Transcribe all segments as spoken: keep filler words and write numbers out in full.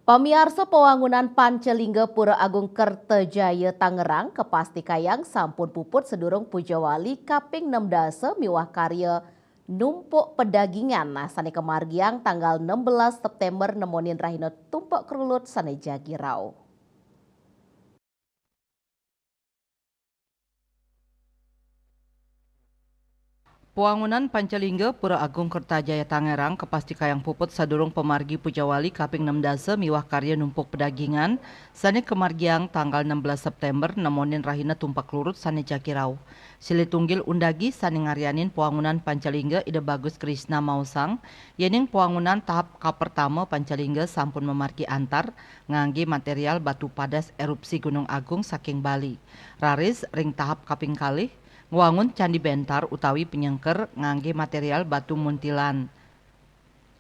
Pamiarsa, pawangunan Pancalingga Pura Agung Kertajaya Tangerang kapastikayang sampun puput sadurung Pujawali kaping enam dasa miwah karya numpuk pedagingan, nah, sane kamargiang tanggal enam belas September nemonin rahina tumpek kerulut sane jagi rauh. Pawangunan Pancalingga Pura Agung Kertajaya Tangerang kapastikayang puput sadurung pamargi Pujawali kaping enam dasa miwah karya numpuk pedagingan sane kamargiang tanggal enam belas September nemonin rahina tumpek kerulut sane jagi rauh. Silih tunggil undagi sane ngaryanin pawangunan Pancalingga Ida Bagus Krishna maosang, yening pawangunan tahap kapertama Pancalingga sampun mamargi antar ngangge material batu padas erupsi Gunung Agung saking Bali. Raris ring tahap kaping kalih, ngwangun Candi Bentar utawi penyengker ngangge material batu muntilan.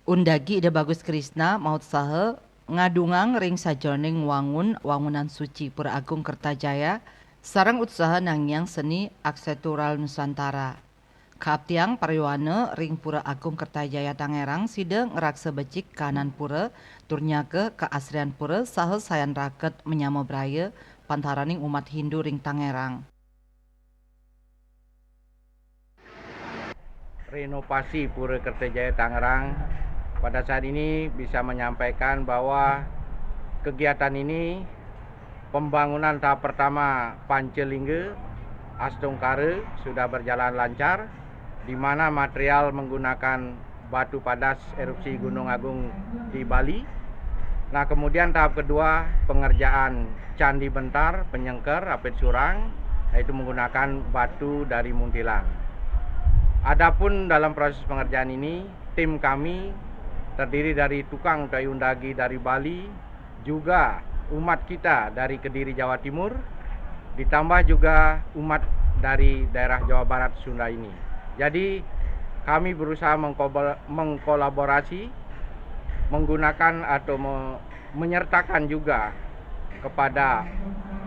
Undagi Ida Bagus Krishna mautsaha ngadungang ring sajeroning ngwangun wangunan suci Pura Agung Kertajaya, sareng utsaha nangiang seni arsitektural Nusantara. Kaaptiang paryowana ring Pura Agung Kertajaya Tangerang sida ngraksa becik kahanan pura, tur nyaga kaasrian pura saha sayan raket manyama braya pantaraning umat Hindu ring Tangerang. Renovasi Pura Kertajaya Tangerang pada saat ini bisa menyampaikan bahwa kegiatan ini, pembangunan tahap pertama Pancalingga Astungkara, sudah berjalan lancar, di mana material menggunakan batu padas erupsi Gunung Agung di Bali. Nah, kemudian tahap kedua, pengerjaan Candi Bentar, penyengker, rapid surang, yaitu menggunakan batu dari muntilan. Adapun dalam proses pengerjaan ini, tim kami terdiri dari tukang utawi undagi dari Bali, juga umat kita dari Kediri, Jawa Timur, ditambah juga umat dari daerah Jawa Barat, Sunda ini. Jadi, kami berusaha mengkobol-, mengkolaborasi, menggunakan atau me-, menyertakan juga kepada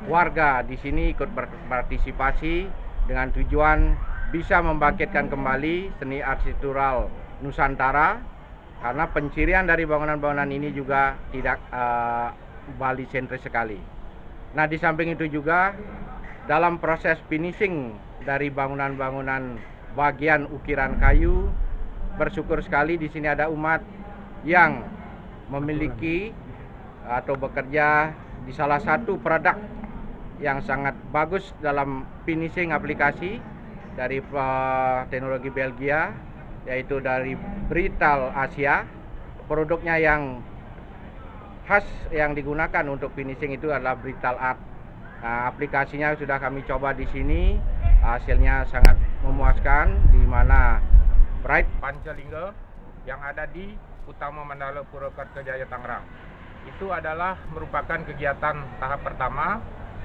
warga di sini ikut berpartisipasi dengan tujuan bisa membangkitkan kembali seni arsitektural Nusantara, karena pencirian dari bangunan-bangunan ini juga tidak, eh, Bali sentris sekali. Nah, di samping itu juga, dalam proses finishing dari bangunan-bangunan bagian ukiran kayu, bersyukur sekali di sini ada umat yang memiliki atau bekerja di salah satu produk yang sangat bagus dalam finishing aplikasi dari, eh, teknologi Belgia, yaitu dari Brital Asia. Produknya yang khas yang digunakan untuk finishing itu adalah Brital Art. Nah, aplikasinya sudah kami coba di sini, hasilnya sangat memuaskan, di mana Bright Pancalingga yang ada di Utama Mandala Pura Kertajaya Tangerang. Itu adalah merupakan kegiatan tahap pertama.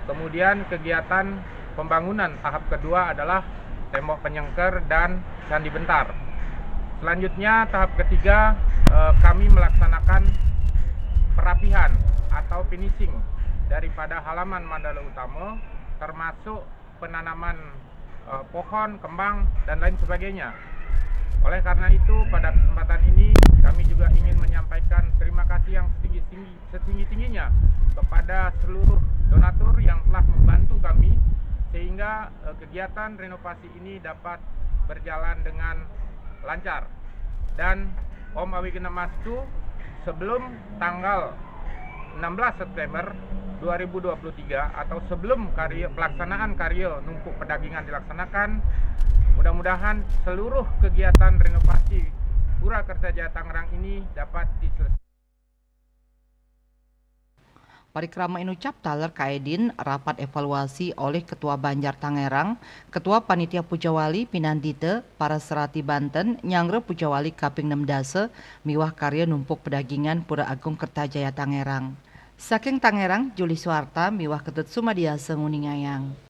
Kemudian kegiatan pembangunan tahap kedua adalah tembok penyengker dan candi bentar. Selanjutnya tahap ketiga, eh, kami melaksanakan perapihan atau finishing daripada halaman Mandala Utama, termasuk penanaman, eh, pohon, kembang, dan lain sebagainya. Oleh karena itu, pada kesempatan ini kami juga ingin menyampaikan terima kasih yang setinggi-tinggi, setinggi-tingginya kepada seluruh donatur yang telah membantu kami sehingga, eh, kegiatan renovasi ini dapat berjalan dengan lancar. Dan Om Awighnamastu, sebelum tanggal enam belas September dua ribu dua puluh tiga atau sebelum karya, pelaksanaan karya numpuk pedagingan dilaksanakan, mudah-mudahan seluruh kegiatan renovasi Pura Kertajaya Tangerang ini dapat diselesaikan. Parikrama inucap taler kaedin rapat evaluasi olih Ketua Banjar Tangerang, Ketua Panitia Pujawali pinandita para serati banten nyanggra Pujawali kaping enam dasa miwah karya numpuk pedagingan Pura Agung Kertajaya Tangerang. Saking Tangerang, Juli Suarta miwah Ketut Sumadiasa nguningayang.